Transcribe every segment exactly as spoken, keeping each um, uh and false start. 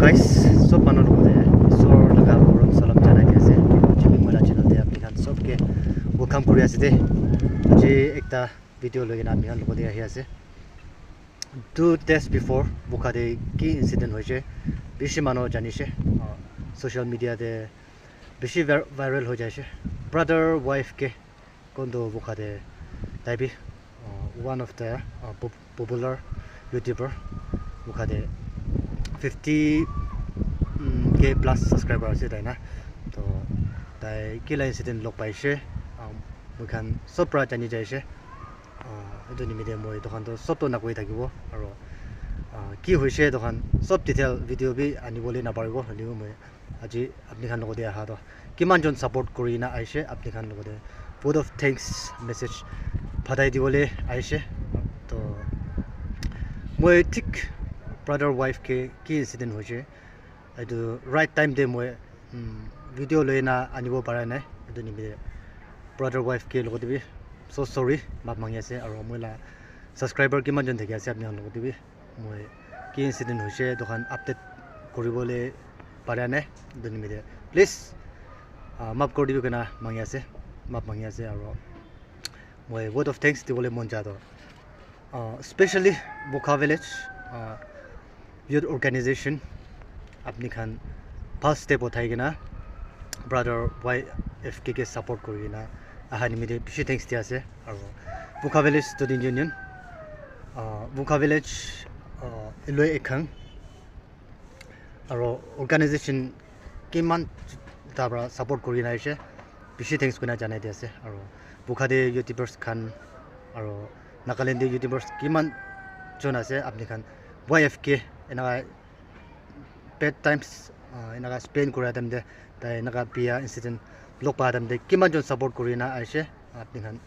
Guys, sob manu logote isor laga morom salam janai di ase. Jimmy Moila channel te apni khan sob ke welcome kuri ase de. Aji ekta video loi kena apni khan logote ahi ase. Two days before Bukha te ki incident hoise, bishi manu janishe, uh, social media te bishi vir- viral hoi jaise. Brother wife ke kondo Bukha te tai bi, uh, one of the, uh, pop- popular YouTuber, Bukha te fifty, mm, K plus subscriber ase tai na. To tai kila incident log paise, uh, moi khan sob pra jani jaise. Uh, etu nimite moi etu khan to sob to nakoi thakibo, aro, uh, ki hoise etu khan sob detail video bi anibole naparibo, hoilebi moi aji apni khan logote aha to kiman jon support kuri na aise, apni khan logote vote of thanks message pathai dibole aise. To moi thik brother wife ke ki incident hoise, etu right time te moi, mm, video loi na anibo para nai. Etu nimite brother wife ke logote bi so sorry, maaf mangi ase, aro moi la subscriber kiman jon thaki ase apni khan logote bi moi ki incident hoise etu khan update kuribole para nai. Etu nimite please, ah, maaf kuri dibi kena mangi ase, maaf mangi ase, aro moi word of thanks dibole mon ja to, uh, specially Bukha village, uh, youth organization, apni khan first step uthai kena brother Y F K ke support kuri kena aha nimite bishi thanks di ase, aro Bukha village student union, uh, Bukha village, uh, Iloi Ekhang, aro organization kiman ta pra support kuri na aise, bishi thanks kurina janai di ase. Aro Bukha te YouTubers khan, aro Nagaland te YouTubers kiman jon ase, apni khan Y F K enaka bad times, ah, enaka spend kura time te, tai enaka bia incident log pa time te kiman jon support kurina aise, apni khan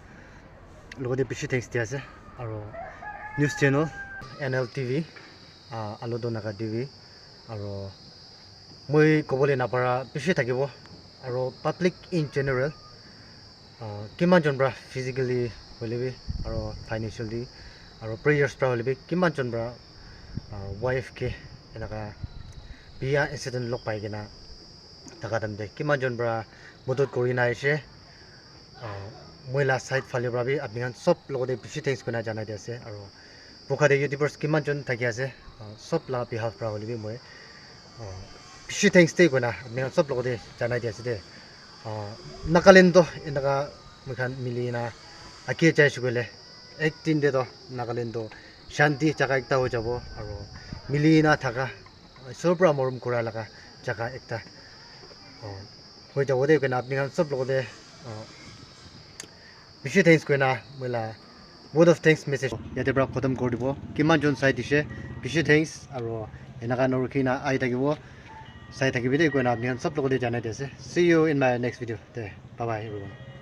logote bishi thanks di ase. Aro news channel N L T V, ah, Alodo Naga T V, aro moi kobole napara bishi thakibo, aro public in general, ah, kiman jon pra physically hoile bi, aro financially, aro prayers pra hoile bi, kiman jon pra, ah, Y F K enaka bia incident log pai kena thaka time te kiman jon pra modot kuri na aise. Ah, moi la side phale pra bi apni khan sob logote bishi thanks kurina janai di ase, aro Bukha te YouTubers kiman jon thaki ase, ah, sob la behalf pra hoile bi moi, ah, bishi thanks de kurina apni khan sob logote janai di ase de. Ah, Nagaland to enaka moi khan mili na age jai ase koile ek din te to Nagaland to shanti jaga ekta hoi jabo, aro mili na thaka, isor pra morom kura laga jaga ekta, ah, hoi jabo de koina apni khan sob logote, ah, bishi thanks koina moi la word of thanks message yate pra khotom kuri dibo. Kiman jon sai dise bishi thanks, aro enaka norukhi na ahi thakibo, sai thakibi de koina apni khan sob logote janai di ase. See you in my next video de, bye bye everyone.